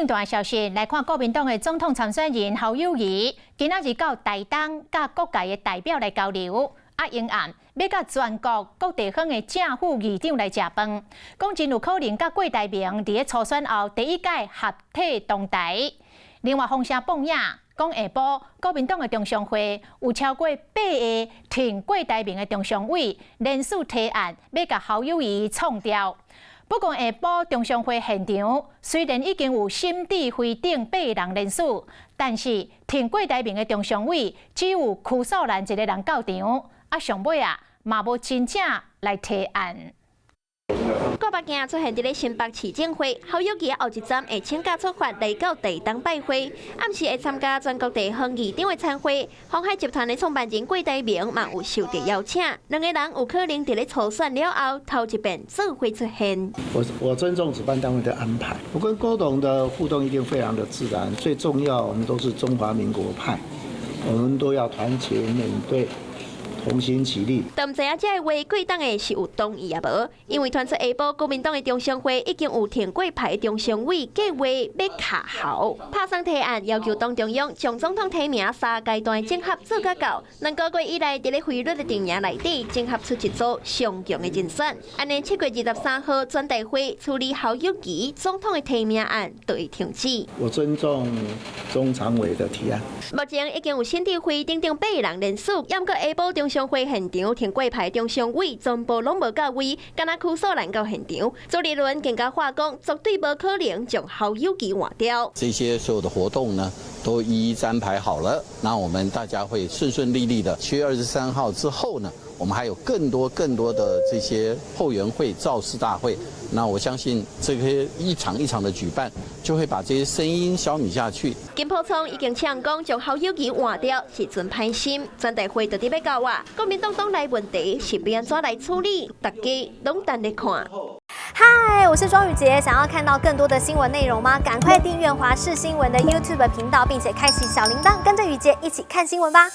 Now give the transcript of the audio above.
政壇的消息來看，國民黨的總統參選人侯友宜，今仔日到台東佮各界的代表來交流，啊，揚言欲佮全國各地方的正副議長來食飯，講真有可能佮郭台銘佇咧初選後第一屆合體同台。另外，風聲報影講下晡國民黨的中常會有超過八个挺郭台銘的中常委聯署提案，欲共侯友宜創掉。不過下晡中常會現場雖然已經有沈智輝等八人聯署，但是挺郭台銘的中常委只有柯少蘭一个人到場，啊上尾啊嘛無真正來提案。郭北鏡出現佇咧新北市政會，侯友宜後一站會請假出發來到台東拜會，暗時會參加全國地方議長的餐會。鴻海集團的創辦人郭台銘嘛有受著邀請，兩个人有可能佇咧初選了後頭一遍做伙出現。我尊重主辦單位的安排，我跟郭董的互動一定非常的自然。最重要，我們都是中華民國派，我們都要團結面對。同心齊力。但毋知影這个話郭董的是有同意抑無？因為傳出下晡國民黨的中常會已經有挺郭派中常委計劃欲卡侯，拍算提案要求黨中央將總統提名三階段整合做甲到。兩個月以來，佇咧菲律的陣營內底整合出一組上強的人選。按呢7月23號全代會處理侯友宜總統的提名案就會停止。我尊重中常委的提案。目前已經有沈智輝等等八人聯署，毋過下晡中常會現場挺郭派中常委全部攏無到位，干焦柯素蘭到現場。朱立倫更加話講，絕對無可能將侯友宜換掉。這些所有的活動呢，都一一安排好了，那我們大家會順順利利的。7月23號之後呢，我們還有更多更多的這些後援會、造勢大會。那我相信這些一場一場的舉辦，就會把這些聲音消弭下去。金溥聰已經嗆講，將侯友宜換掉是真歹心。全代會到底欲到啊？國民黨黨內問題是欲按怎來處理？大家攏等咧看。嗨，我是莊宇傑，想要看到更多的新聞內容嗎？趕快訂閱華視新聞的 YouTube 頻道，並且開啟小鈴鐺，跟着宇傑一起看新聞吧。